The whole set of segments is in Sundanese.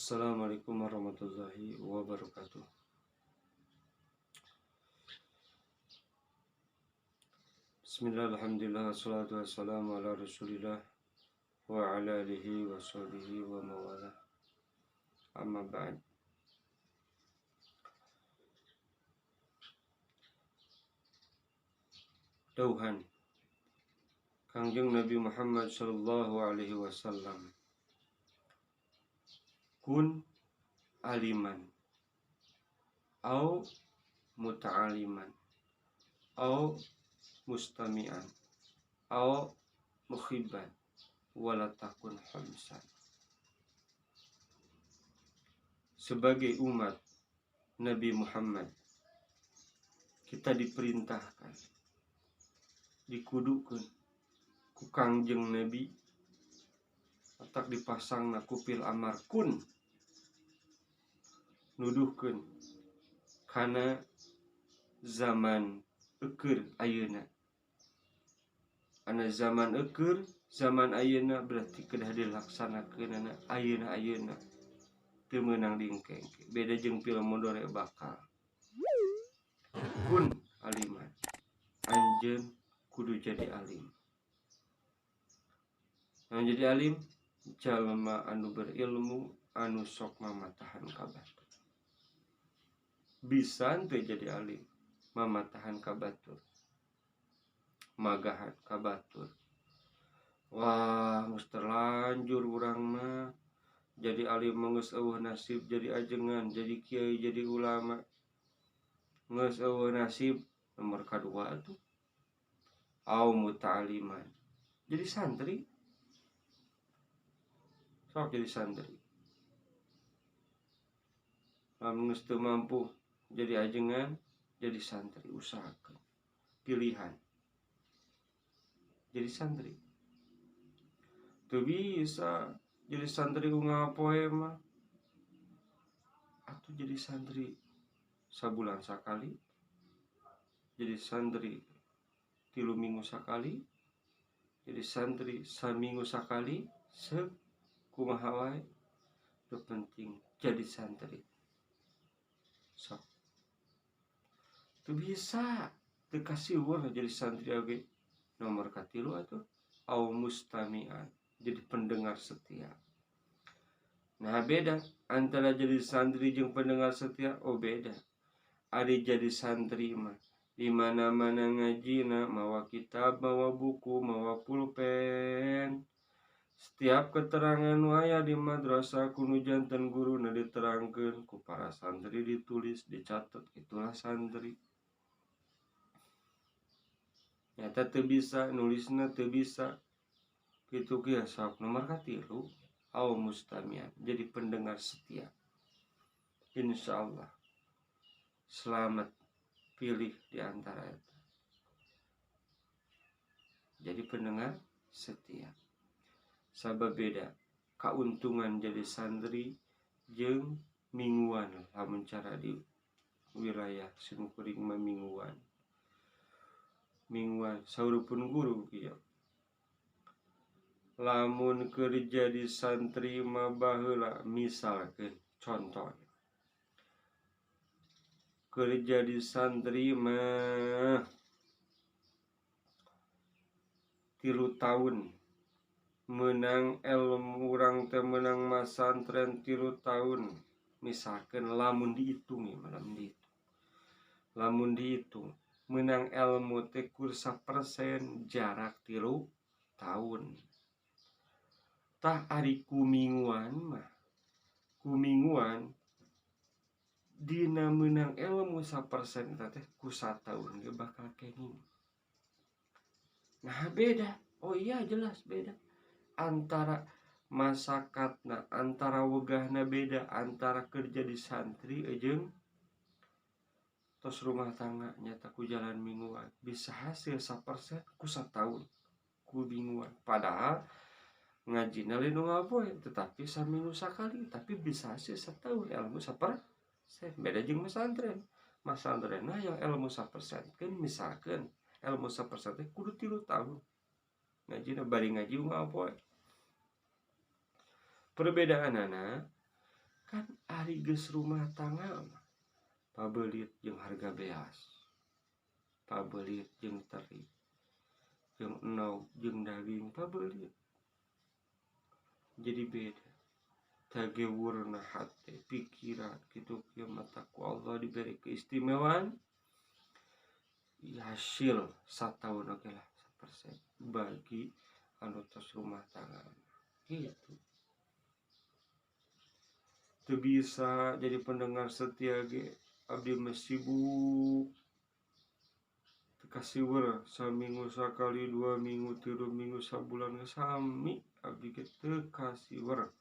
Assalamualaikum warahmatullahi wabarakatuh. Bismillah, alhamdulillah, wassalatu wassalamu ala rasulillah wa ala alihi wa sahbihi wa mawala. Amma ba'd. Dauhan Kangjeng Nabi Muhammad sallallahu alaihi wasallam, kun aliman au muta'aliman au mustami'an au mukhibban wala takun khamsan. Sebagai umat Nabi Muhammad, kita diperintahkan, dikudukeun ku Kangjeng Nabi, atak dipasang na ku fi'il amar kun, nuduhkeun kana zaman eukeur ayeuna. Ana zaman eukeur, zaman ayeuna berarti kedah dilaksanakeunana ayeuna-ayeuna. Teu meunang diengke-engke. Beda jeung film modore bakal. Kun aliman. Anjeun kudu jadi alim. Anu jadi alim jalma anu berilmu, anu sok mamatahan ka batur. Bisa teu jadi alim mamatahan ka batur, magahan ka batur. Wah, geus terlanjur urang mah jadi alim mah geus eueuh nasib jadi ajengan, jadi kiai, jadi ulama. Geus eueuh nasib. Nomor kadua tuh au muta'aliman, jadi santri. Sok jadi santri. Lamun geus teu mampu jadi ajengan, jadi santri, usahakeun pilihan jadi santri. Teu bisa jadi santri unggal poe mah, atuh jadi santri sabulan sakali, jadi santri 3 minggu sakali, jadi santri saminggu sakali, seuk kumaha wae, nu penting jadi santri. Sok teu bisa teu kasiweur jadi santri oge. Nomor katilu atuh au mustami'an, jadi pendengar setia. Nah, beda antara jadi santri jeung pendengar setia. Oh, beda. Ari jadi santri mah di mana-mana ngajina mawa kitab, mawa buku, mawa pulpen. Setiap keterangan nu aya di madrasah kudu janten guruna diterangkeun ku para santri, ditulis, dicatat, itulah santri. Nyata teu bisa nulisna, teu bisa kitu kieu. Sok nomor katilu au mustamian, jadi pendengar setia. Insyaallah selamat, pilih di antara itu jadi pendengar setia. Sabab beda keuntungan jadi santri jeung mingguan. Lamun cara di wilayah simkuring mah mingguan, mingguan saurupun guru kieu. Lamun keur jadi santri mah baheula, misalkeun contoh, keur jadi santri mah 3 tahun menang ilmu, urang teh menang masantren 3 tahun misalkan. Lamun dihitung ya, lamun dihitung, lamun dihitung menang ilmu teh kursa persen jarak 3 tahun. Tah, ari kuminguan mah, kuminguan dina menang ilmu 1% eta teh ku satahun ge bakal kenging. Nah, beda. Oh iya, jelas beda antara masakatna, antara wegahna, beda antara kerja di santri jeung tos rumah tangga. Nyata ku jalan mingguan bisa hasil 1% ku satahun ku mingguan, padahal ngajina lain nu ngapoe, tetapi saminggu sakali, tapi bisa hasil setahun ilmu 1%. Beda jeung pesantren. Masantren nah yang ilmu 1% kan, misalkan ilmu 1% teh kudu 3 tahun ngajina bari ngaji ngapoe. Perbedaanana Kan ari geus rumah tangga mah pabelit jeung harga beas, pabelit jeung teri, jeung endog, jeung daging, pabelit. Jadi beda tagewurna hate, pikiran gitu kieu. Mata ku Allah diberi keistimewaan hasil satahun, oke lah 1% bagi anu tos rumah tangga gitu. Teu bisa jadi pendengar setia ge, abdi mah sibuk, teu kasiweur. Saminggu sakali, 2 minggu, 3 minggu, sabulan ge sami, abdi ge teu kasiweur.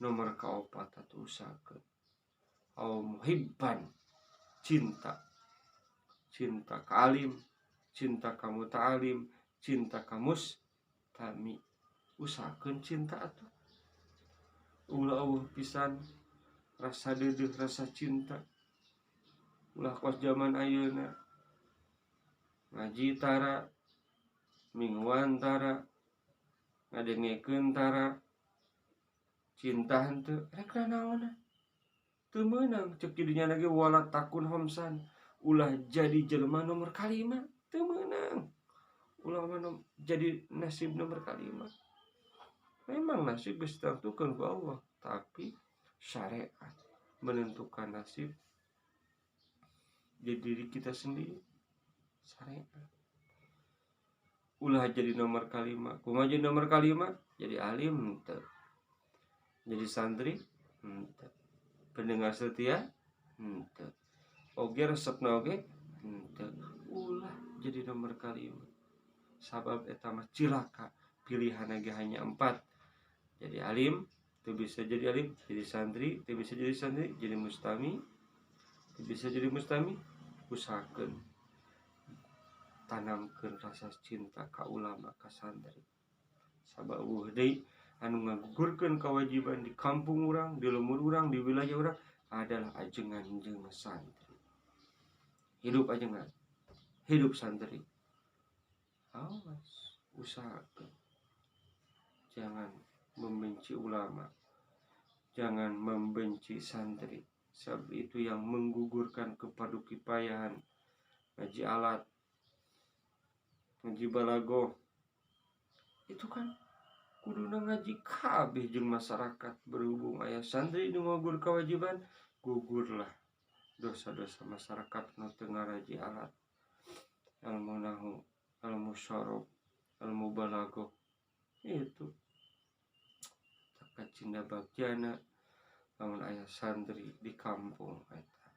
Nomor kaopat atuh, usahakeun au muhibban, cinta, cinta ka alim, cinta ka muta'alim, cinta ka mustami. Usahakeun cinta atuh, ulah eueuh pisan rasa deudeuh, rasa cinta. Ulah kos zaman ayeuna, ngaji tara, mingguan tara, ngadengekeun tara, cinta henteu. Rek naon? Teu meunang. Cek jadinya lagi wala takun khomsan, ulah jadi jelema nomor kalima, teu meunang. Ulah mah jadi nasib nomor kalima. Memang nasib geus ditentukeun ku Allah, tapi syariat menentukan nasib jadi diri kita sendiri, syariat. Ulah jadi nomor kalima. Kumaha jadi nomor kalima? Jadi alim henteu, jadi santri henteu, pendengar setia henteu, oge resepna oge henteu. Ulah jadi nomor kalima, sabab eta mah cilaka. Pilihan ge hanya empat: jadi alim, teu bisa jadi alim; jadi santri, teu bisa jadi santri; jadi mustami, teu bisa jadi mustami. Usahakeun tanamkeun rasa cinta ka ulama, ka santri, sabab eueuh deui anu ngagugurkeun kewajiban di kampung urang, di lembur urang, di wilayah urang adalah ajengan jeung santri. Hidup ajengan, hidup santri. Awas, usahakeun jangan membenci ulama, jangan membenci santri, sebab itu yang menggugurkan kefardukifayahan. Ngaji alat, ngaji balago itu kan kuduna ngaji kabeh jeung masyarakat. Berhubung aya santri nu ngugur kewajiban, gugurlah dosa-dosa masyarakat nu teu ngaraji alat, ilmu nahu, ilmu shorof, ilmu balago itu. Kacinda bagjana lamun aya santri di kampung eta,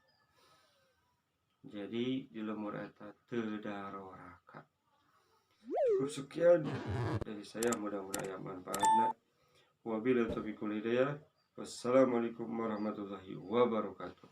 jadi di lembur eta teu daroraka. Cukup sekian dari saya, mudah-mudahan aya manfaatna. Wabillahi taufiq wal hidayah. Wassalamualaikum warahmatullahi wabarakatuh.